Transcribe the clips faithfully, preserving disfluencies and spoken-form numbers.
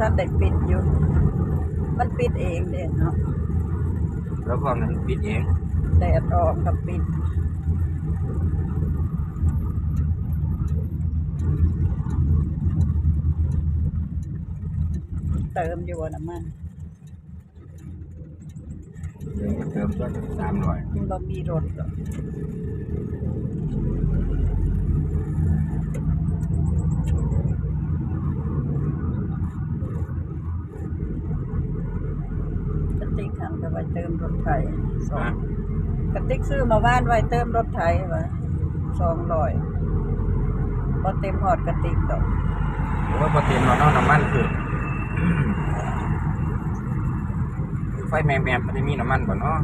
มันได้ปิดอยู่ มันปิดเองเด้เนาะ แล้วพวกนั้นปิดเอง แดดออกก็ปิด เติมอยู่บ่น้ำมัน เดี๋ยวเติมก็สามร้อย มันบ่มีรถดอก กระติกหั้นก็ไว้เติมรถไถ สอง ฮะ กระติกซื้อมาว่านไว้เติมรถไถว่า สองร้อย บ่เต็มฮอดกระติกดอก โอ้ย บ่เต็มแล้วเนาะ น้ำมันคือ ไฟแมบๆ บ่ได้มีน้ำมันบ่เนาะ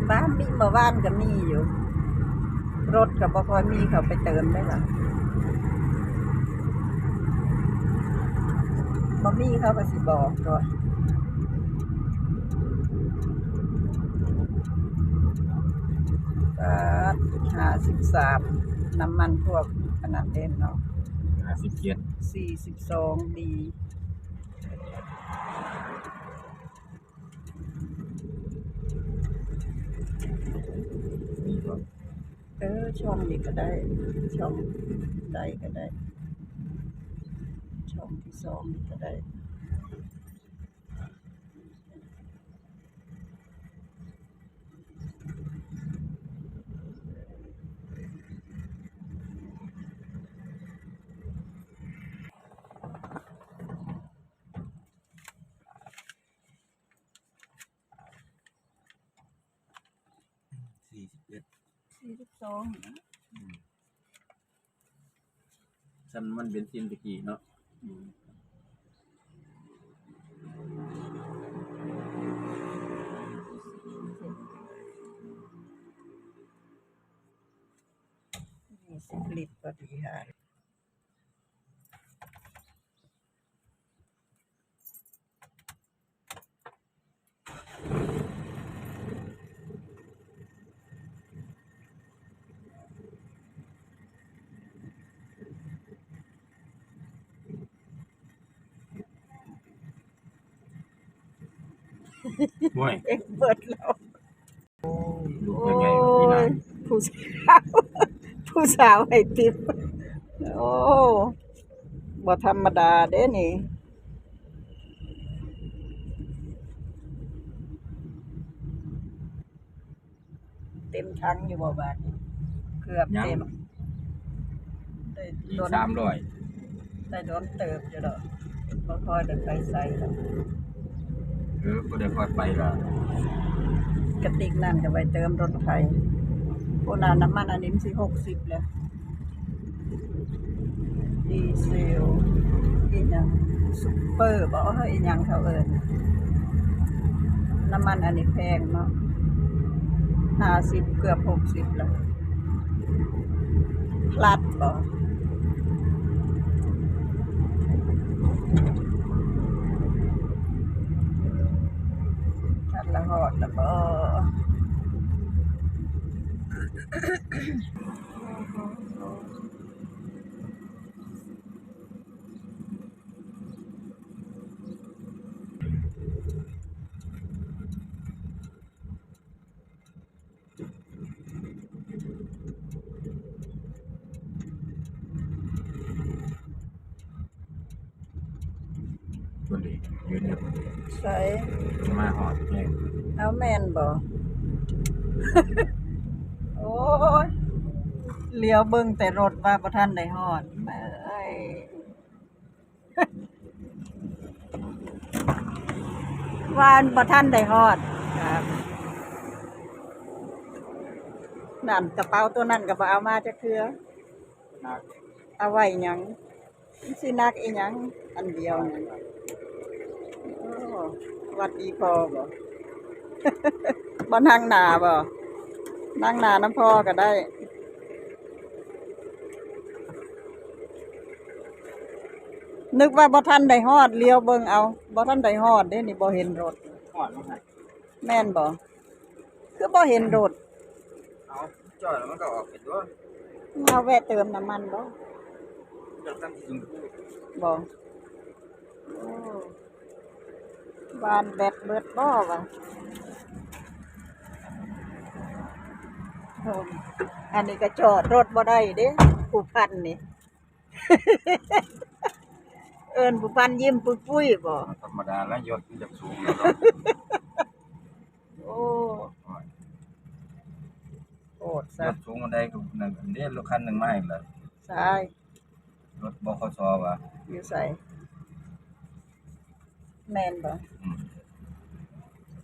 บ้านมี เมื่อวานก็มีอยู่ รถก็บ่ค่อยมีเขาไปเติมได้ล่ะ บ่มีเขาก็สิบอกตัว ปาด ห้าสิบสาม น้ำมันพวกขนาดเด่นเนาะ ห้าสิบเจ็ด สี่สิบสอง ดี เออ ช่องนี้ก็ได้ ช่องใดก็ได้ ช่องที่สองนี่ก็ได้ สี่สิบเอ็ด สี่สิบสอง นะ อืม ซ้ำมันเบนซินตะกี้เนาะ อืม ยี่สิบลิตรพอดีค่ะ โอ้ย เอ็กเบิดแล้ว ลูกยังไงวะพี่นาง โอ้ย ผู้สาว ผู้สาวให้ติป โอ้ บ่ธรรมดาเด้นี่ เต็มถังอยู่บ่บาดนี้ เกือบ ยัง เต็ม ได้ อีก โดน สามร้อย ได้โดนเติบอยู่ดอก บ่ค่อยได้ไปไสดอก เออ บ่ได้ค่อยไปละ กระติกนั่นก็ไว้เติมรถไถ โอ้ น้ำมันอันนี้มันสิหกสิบแล้ว ดีเซล อีหยัง ซุปเปอร์บ่ เฮ้ย อีหยังเขาเอิ้น น้ำมันอันนี้แพงเนาะ ห้าสิบ เกือบหกสิบแล้ว พลัดบ่ พลัดละฮอดแล้วบ่ คนดียืนอยู่ ใส่ มาฮอดแฮง เอาแม่นบ่ โอ้ย เหลียวเบิ่งแต่รถว่าบ่ทันได้ฮอด เอ้ย ว่าบ่ทันได้ฮอด ครับ นั่น กระเป๋าตัวนั้นก็บ่เอามาจักเทื่อ เอาไว้หยัง มันสิหนักอีหยัง อันเดียวนั่น โอ้ หวัดดีพ่อบ่ บ่นั่งหน้าบ่ นั่งหน้านำพ่อก็ได้ นึกว่าบ่ทันได้ฮอด เหลียวเบิ่งเอา บ่ทันได้ฮอดเด้นี่ บ่เห็นรถ ฮอดแล้วไง แม่นบ่ คือบ่เห็นรถ เอา จอดแล้วมันก็ออกไปตัว มาแวะเติมน้ำมันบ่ จอดตั้งที่ชมพู บ่ โอ้ บ้านแบตเบิดบ่วะ โอ้ อันนี้ก็จอดรถบ่ได้เด้ ผู้พันนี่ เอิ้นผู้พันยิ้มปุยๆบ่ ธรรมดาแล้ว ยศมันจะสูงแล้วเนาะ โอ้ โอ้ย โอดซะ ยศสูงปานใดก็นั่นเด้ รถคันหนึ่งมาอีกแล้ว ใช่ รถ บขส วะ อยู่ไส แม่นบ่ อืม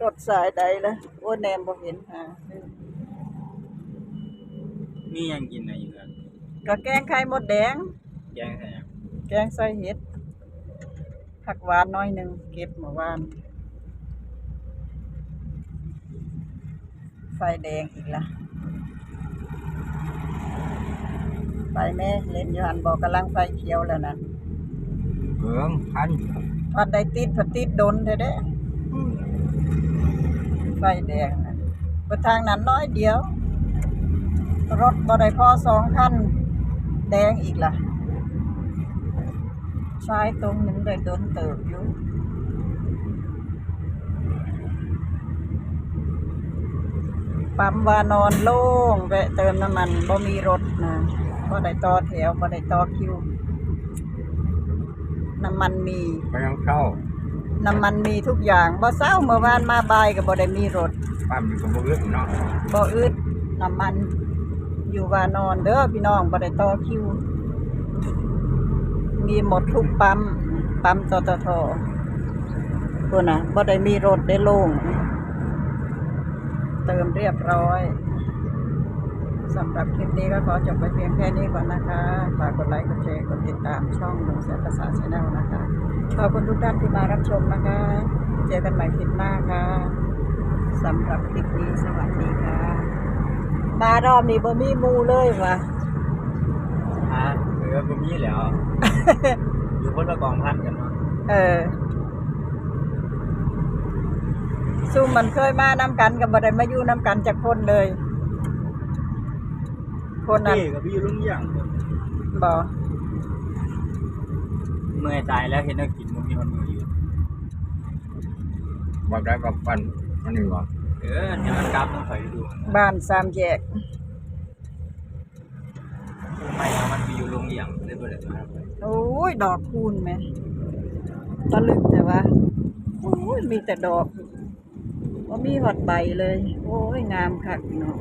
รถสายใดล่ะ โอ้ แนมบ่เห็น หา มีหยังกินน่ะอยู่นั่น ก็แกงไข่มดแดง แกงใส่หยัง แกงใส่เห็ด ผักหวานน้อยหนึ่ง เก็บเมื่อวาน ไฟแดงอีกละ ไปแม่ เล่นอยู่หั่นบ่ กำลังไฟเขียวแล้วนั่น เกิงทัน พัดได้ติด พัดติดดนแท้เด้ อืม ไฟแดงน่ะ ไปทางนั้นน้อยเดียว รถบ่ได้พอสองคัน แดงอีกละ สายตรงหนึ่งได้ดนเติบอยู่ ปั๊มวานอนโล่ง แวะเติมน้ำมัน บ่มีรถนะ บ่ได้ต่อแถว บ่ได้ต่อคิว น้ำมันมี ก็ยังเช่า น้ำมันมีทุกอย่าง บ่เซา เมื่อวานมาบ่ายก็บ่ได้มีรถ ปั๊มอยู่ก็บ่อึดเนาะ บ่อึด น้ำมัน อยู่วานอนเด้อพี่น้อง บ่ได้ต่อคิว มีหมดทุกปั๊ม ปั๊ม ตตท พุ้นน่ะ บ่ได้มีรถ ได้โล่ง เติมเรียบร้อย สำหรับคลิปนี้ก็ขอจบไปเพียงแค่นี้ก่อนนะคะ ฝากกดไลค์ กดแชร์ กดติดตามช่องลุงเสือภาษาแชนแนลนะคะ ขอบคุณทุกท่านที่มารับชมนะคะ เจอกันใหม่คลิปหน้าค่ะ สำหรับคลิปนี้ สวัสดีค่ะ มารอบนี้บ่มีหมู่เลยว่ะ ฮะ เออ บ่มีแล้ว อยู่คนละกองพันกันเนาะ เออ ซุมมันเคยมานำกันก็บ่ได้มาอยู่นำกันจักคนเลย คนนั้น เอ้ย ก็ไปอยู่โรงเรียน บ่ เมื่อยตายแล้ว เฮ็ดแนวกินบ่มีคนมืออยู่ บ่ได้บักปั่น อันนี้บ่ เออ เดี๋ยวมันกลับมาคอยดู บ้านสามแยก ไม่เอามันไปอยู่โรงเรียนเลย บ่ได้มา โอ้ย ดอกคูณแหม ตะลึงแต่ว่า โอ้ย มีแต่ดอก บ่มีฮอดใบเลย โอ้ย งามคักเนาะ